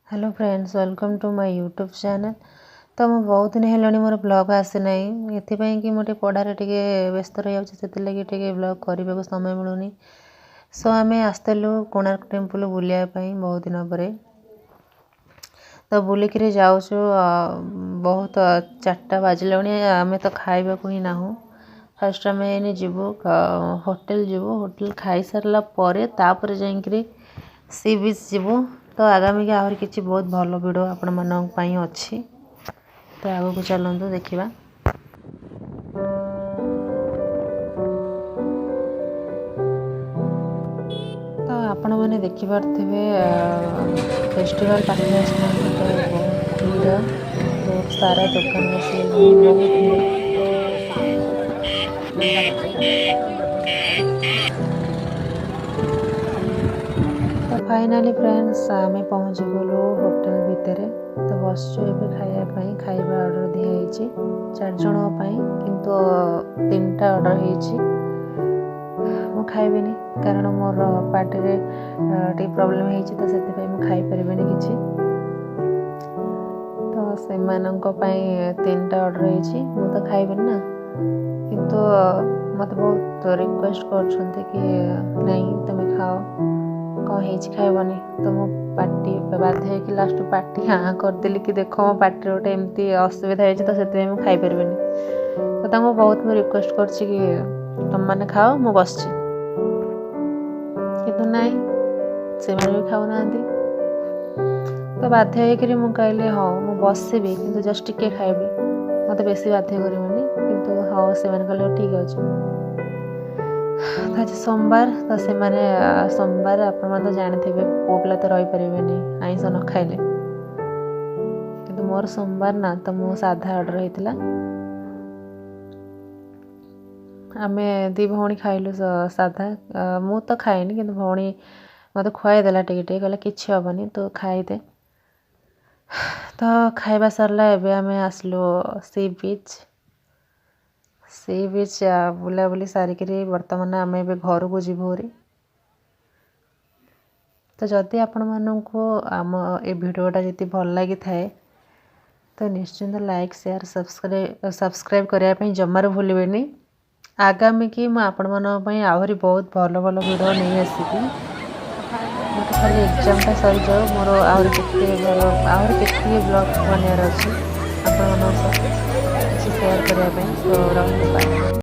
Hello friends, welcome to my YouTube channel. ତ ମୁଁ ବହୁତ ଦିନ ହେଲାଣି ମୋର ବ୍ଲଗ୍ ଆସିନାହିଁ, ଏଥିପାଇଁ କି ମୁଁ ଟିକେ ପଢ଼ାରେ ଟିକେ ବ୍ୟସ୍ତ ରହିଯାଉଛି, ସେଥିଲାଗି ଟିକେ ବ୍ଲଗ୍ କରିବାକୁ ସମୟ ମିଳୁନି। ସୋ ଆମେ ଆସିଥିଲୁ କୋଣାର୍କ ଟେମ୍ପଲ୍ ବୁଲିବା ପାଇଁ ବହୁତ ଦିନ ପରେ। ତ ବୁଲିକିରି ଯାଉଛୁ, ବହୁତ 4ଟା ବାଜିଲାଣି, ଆମେ ତ ଖାଇବାକୁ ହିଁ ନାହୁଁ। ଫାଷ୍ଟ ଆମେ ଏଇନେ ଯିବୁ, ହୋଟେଲ ଯିବୁ। ହୋଟେଲ ଖାଇସାରିଲା ପରେ ତାପରେ ଯାଇକିରି ସି ବିଚ୍ ଯିବୁ। ତ ଆଗାମୀକି ଆହୁରି କିଛି ବହୁତ ଭଲ ଭିଡ଼ିଓ ଆପଣମାନଙ୍କ ପାଇଁ ଅଛି, ତ ଆଗକୁ ଚାଲନ୍ତୁ ଦେଖିବା। ତ ଆପଣମାନେ ଦେଖିପାରୁଥିବେ, ଫେଷ୍ଟିଭାଲ୍ ପାଖରେ ଆସିଲାଣି, ତ ବହୁତ ଭିଡ଼, ବହୁତ ସାରା ଦୋକାନ ବସିଗଲାଣି, ବହୁତ ଭିଡ଼। ତ ଫାଇନାଲି ଫ୍ରେଣ୍ଡସ୍, ଆମେ ପହଞ୍ଚିଗଲୁ ହୋଟେଲ ଭିତରେ। ତ ବସିଛୁ ଏବେ ଖାଇବା ପାଇଁ। ଖାଇବା ଅର୍ଡ଼ର ଦିଆହେଇଛି 4 ଜଣଙ୍କ ପାଇଁ, କିନ୍ତୁ ତିନିଟା ଅର୍ଡ଼ର ହେଇଛି। ମୁଁ ଖାଇବିନି, କାରଣ ମୋର ପାଟିରେ ଟିକେ ପ୍ରୋବ୍ଲେମ୍ ହେଇଛି, ତ ସେଥିପାଇଁ ମୁଁ ଖାଇପାରିବିନି କିଛି। ତ ସେମାନଙ୍କ ପାଇଁ ତିନିଟା ଅର୍ଡ଼ର ହେଇଛି। ମୁଁ ତ ଖାଇବିନି ନା, କିନ୍ତୁ ମୋତେ ବହୁତ ରିକ୍ୱେଷ୍ଟ କରୁଛନ୍ତି କି ନାଇଁ, ତୁମେ ଖାଅ, କ'ଣ ହେଇଛି ଖାଇବନି? ତ ମୁଁ ପାଟି ବାଧ୍ୟ ହେଇକି ଲାଷ୍ଟ ପାଟି ହାଁ କରିଦେଲି କି ଦେଖ, ମୋ ପାଟିରେ ଗୋଟେ ଏମିତି ଅସୁବିଧା ହେଇଛି, ତ ସେଥିପାଇଁ ମୁଁ ଖାଇପାରିବିନି। ତ ତାଙ୍କୁ ବହୁତ ମୁଁ ରିକ୍ୱେଷ୍ଟ କରୁଛି କି ତୁମମାନେ ଖାଅ, ମୁଁ ବସିଛି। କିନ୍ତୁ ନାଇଁ, ସେମାନେ ବି ଖାଉନାହାନ୍ତି। ତ ବାଧ୍ୟ ହେଇକରି ମୁଁ କହିଲି, ହଉ, ମୁଁ ବସିବି, କିନ୍ତୁ ଜଷ୍ଟ ଟିକେ ଖାଇବି, ମୋତେ ବେଶୀ ବାଧ୍ୟ କରିବନି। କିନ୍ତୁ ହଉ, ସେମାନେ କହିଲେ ଠିକ୍ ଅଛି। ତ ଆଜି ସୋମବାର, ତ ସେମାନେ ସୋମବାର ଆପଣମାନେ ତ ଜାଣିଥିବେ, ପୁଅ ପିଲା ତ ରହିପାରିବେନି ଆଇଁଷ ନ ଖାଇଲେ। କିନ୍ତୁ ମୋର ସୋମବାର ନା, ତ ମୁଁ ସାଧା ଅର୍ଡ଼ର ହେଇଥିଲା। ଆମେ ଦୁଇ ଭଉଣୀ ଖାଇଲୁ ସାଧା। ମୁଁ ତ ଖାଇନି, କିନ୍ତୁ ଭଉଣୀ ମୋତେ ଖୁଆଇଦେଲା ଟିକେ ଟିକେ, କହିଲା କିଛି ହେବନି, ତୁ ଖାଇଦେ। ତ ଖାଇବା ସରିଲା, ଏବେ ଆମେ ଆସିଲୁ ସି ବିଚ୍। ସି ବିଚ୍ ବୁଲାବୁଲି ସାରିକିରି ବର୍ତ୍ତମାନ ଆମେ ଏବେ ଘରକୁ ଯିବୁ ଭାରି। ତ ଯଦି ଆପଣମାନଙ୍କୁ ଆମ ଏ ଭିଡ଼ିଓଟା ଯଦି ଭଲ ଲାଗିଥାଏ, ତ ନିଶ୍ଚିନ୍ତ ଲାଇକ୍, ସେୟାର, ସବସ୍କ୍ରାଇବ୍ କରିବା ପାଇଁ ଜମାରୁ ଭୁଲିବେନି। ଆଗାମୀକି ମୁଁ ଆପଣମାନଙ୍କ ପାଇଁ ଆହୁରି ବହୁତ ଭଲ ଭଲ ଭିଡ଼ିଓ ନେଇ ଆସିବି। ମୋତେ ଖାଲି ଏକ୍ଜାମ୍ଟା ସରିଯାଉ, ମୋର ଆହୁରି କେତେ ଭଲ, ଆହୁରି କେତେ ବ୍ଲଗ୍ ବନେଇବାର ଅଛି ଆପଣମାନଙ୍କ ସହ କିଛି ସେୟାର କରିବା ପାଇଁ। ତ ରହିଲି, ବାଏ।